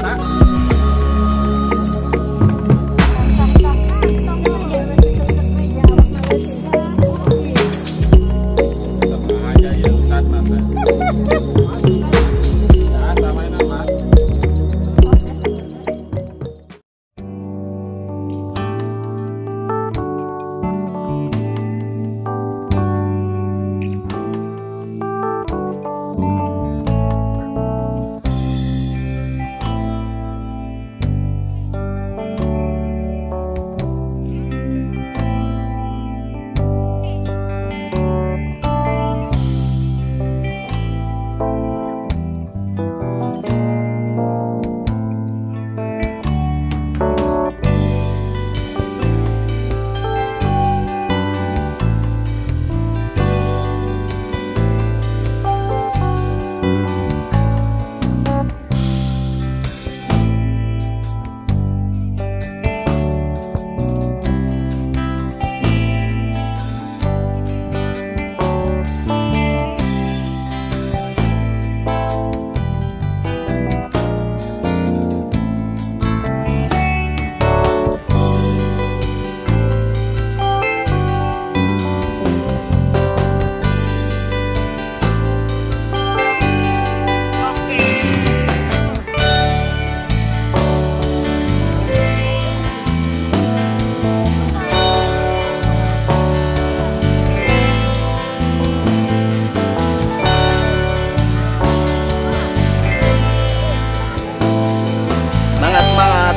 Aja ya Ustaz mah. Nah, sama ini mah. Semangat, semangat.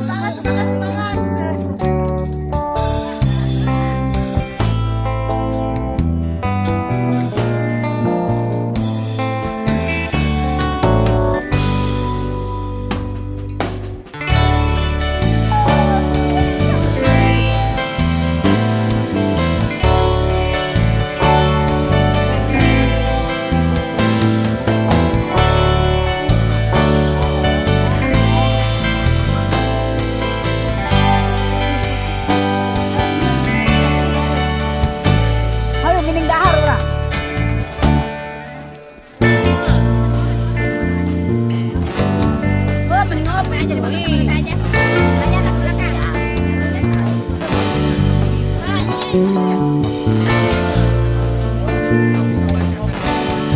Semangat, semangat, semangat. Ayo mining dahar urang. Oh, mending ngopi aja di belakang aja. Tanya anak belakang.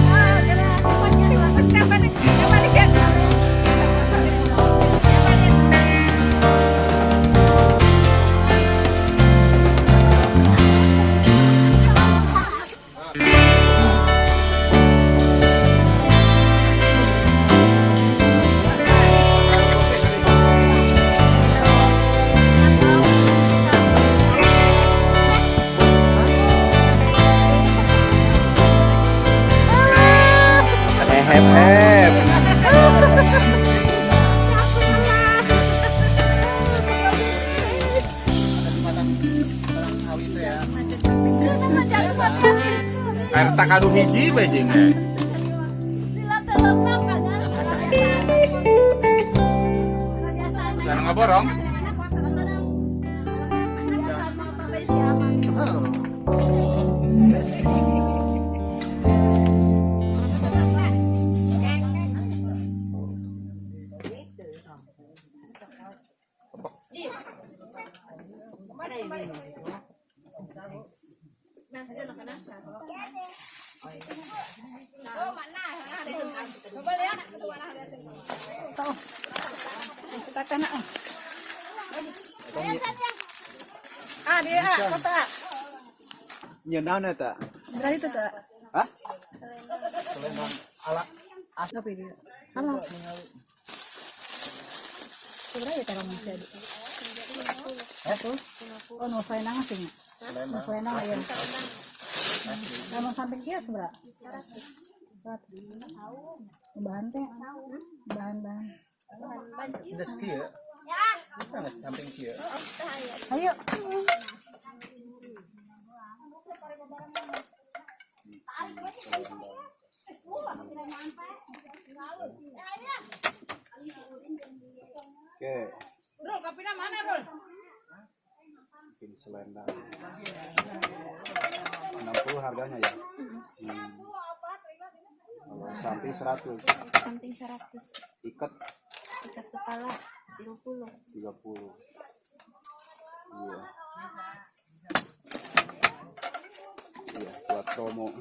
Ah, karena kapan kapan kapan. Hep hep. Air tak adu hiji bae jeung eh. Jangan ngaborong. Ah, dia ah, kota. Nyeun naon eta? Berarti itu tuh. Hah? Apa ini? Halo. Sebenarnya ya taruh masih ada. Eh? Oh, no saya nang sih. No saya nang ya. Kamu samping kia seberapa? Bahan teh. Bahan-bahan. Geus kieu. Kita geus samping kieu. Ayo. Oke. Bro, kopinya mana? Bikin selendang. 60 harganya ya. Kalau samping 100. Samping 100. Ikat Ikat kepala 30. 30. Iya. Iya, buat promo.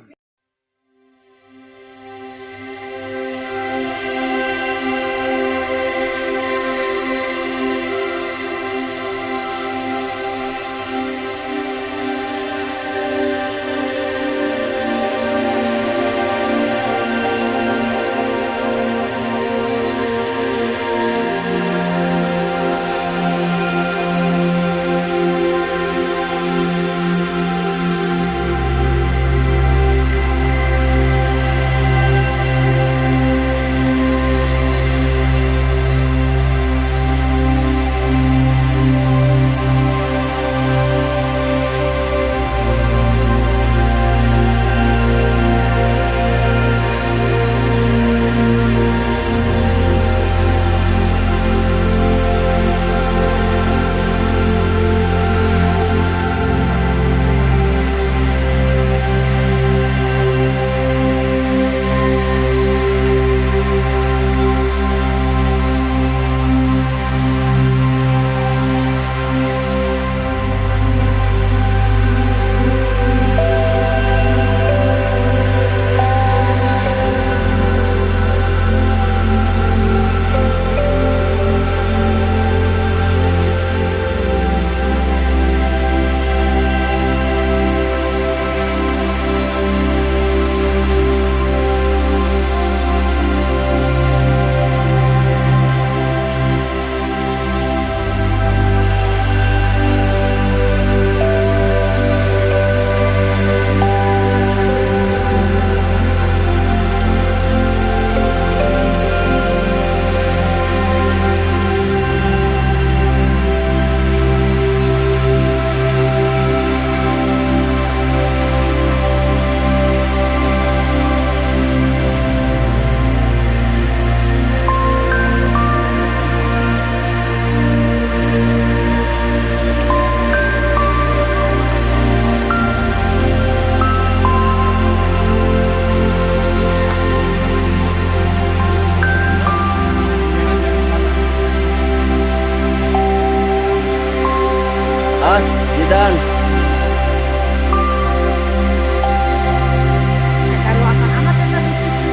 Ah, Jidan. Taruh akan amat kan di situ.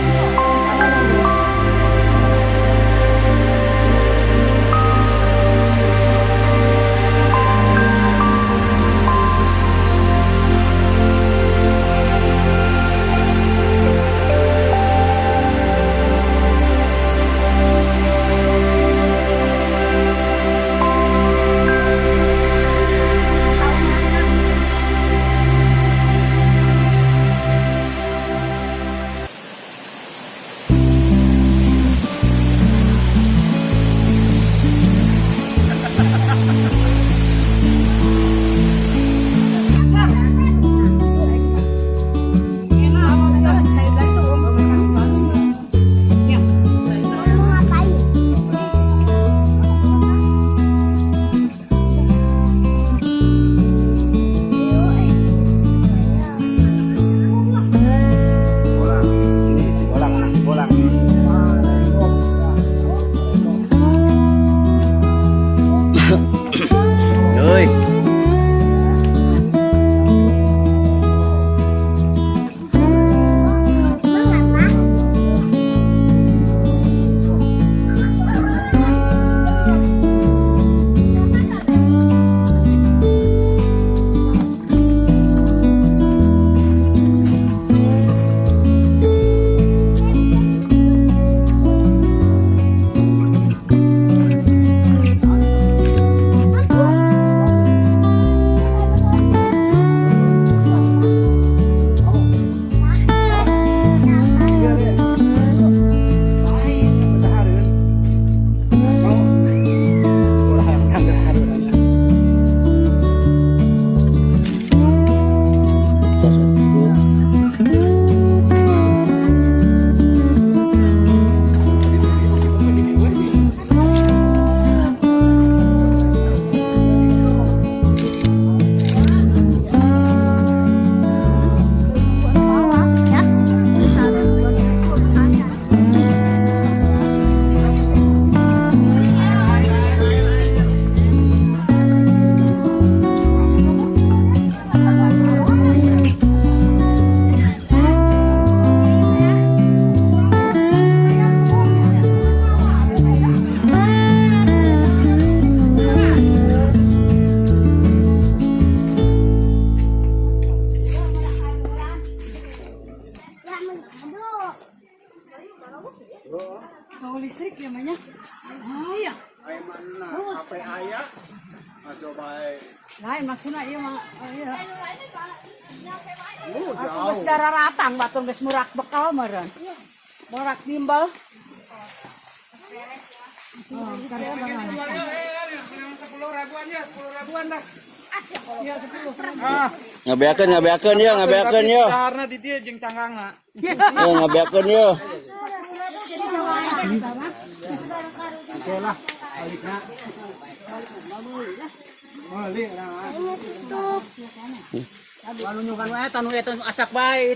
Lain maksudna ieu mah ieu. Aku geus dararatang batur geus murak bekal meureun. Murak timbal. Oh, karena Ngabeakeun, ngabeakeun ya, ngabeakeun ya. Karena di dia jeung cangkangna. Ya ngabeakeun ya. Oke lah, balikna. Balik lah. Anu nyukan wae tanu eta asak bae.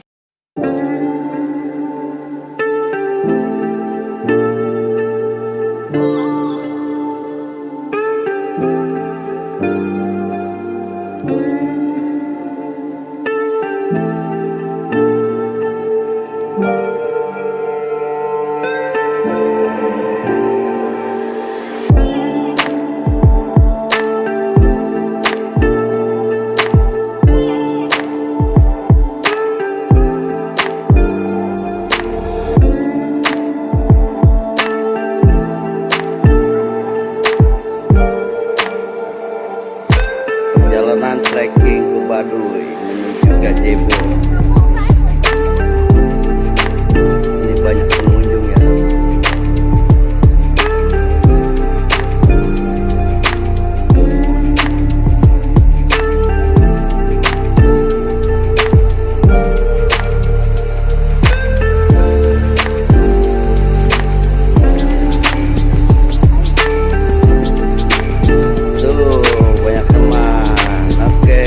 Perjalanan trekking ke Baduy menuju Gazebo. Ini banyak pengunjung ya. Tuh, banyak teman. Oke.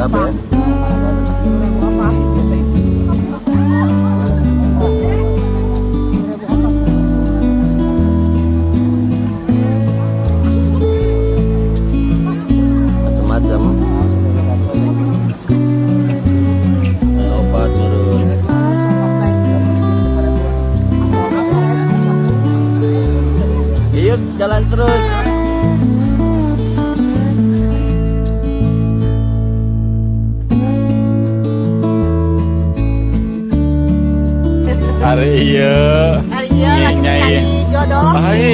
kabeh. Macam-macam. Opat turun. Yuk jalan terus. Hari ieu. Hari ieu lagi Nyai. mencari jodoh. Hai.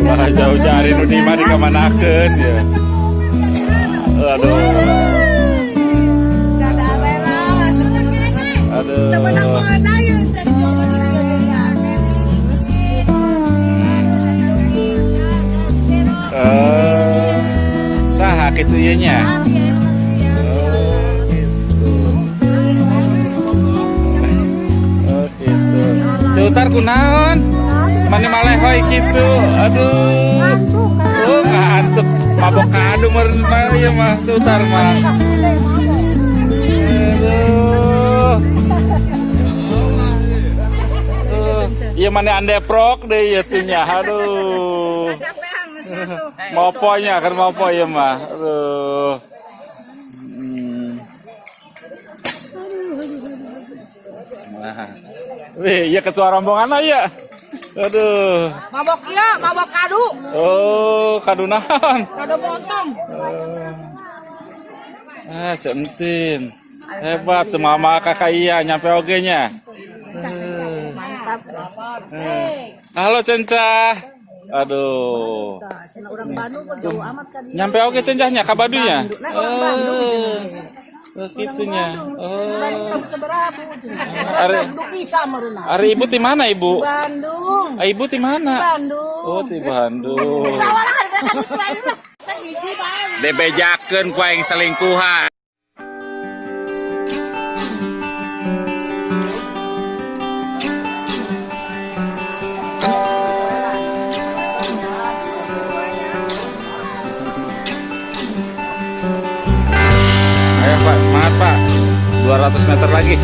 Wah, jauh cari nu di mah dikamanakeun ya. Aduh. Dadah rela. Aduh. Menang-menang ya cari jodoh di dieu. Eh, saha kitu ieu nya? Oh, gitu. Oh, gitu. Cutar kunaon? Mana malehoy gitu. Aduh. Oh, ngantuk. Mabok kadu meureun mah ieu mah cutar mah. Aduh. Aduh. Ieu mana andeprok deh ieu teh nya. Aduh. Moponya kan mopo ya mah. Aduh. Nah. Wih, ya ketua rombongan ya. Aduh. Mabok ieu, mabok kadu. Oh, kadu naon? Kadu montong. Ah, centin. Hebat tuh mama kakak iya nyampe oge nya. Mantap. Halo Cenca. Aduh. Cenah orang Bandung kok jauh amat kan. Nyampe oge cencahnya ka Baduynya? Nah, orang Bandung cenah. Oh, gitunya. Oh. Bandung sabaraha cenah. Ari bisa meureunna. Ari ibu di mana ibu? Bandung. Ah, ibu di mana? Bandung. Oh, di Bandung. Dibejakeun ku aing selingkuhan. Ayo Pak, semangat Pak. 200 meter lagi.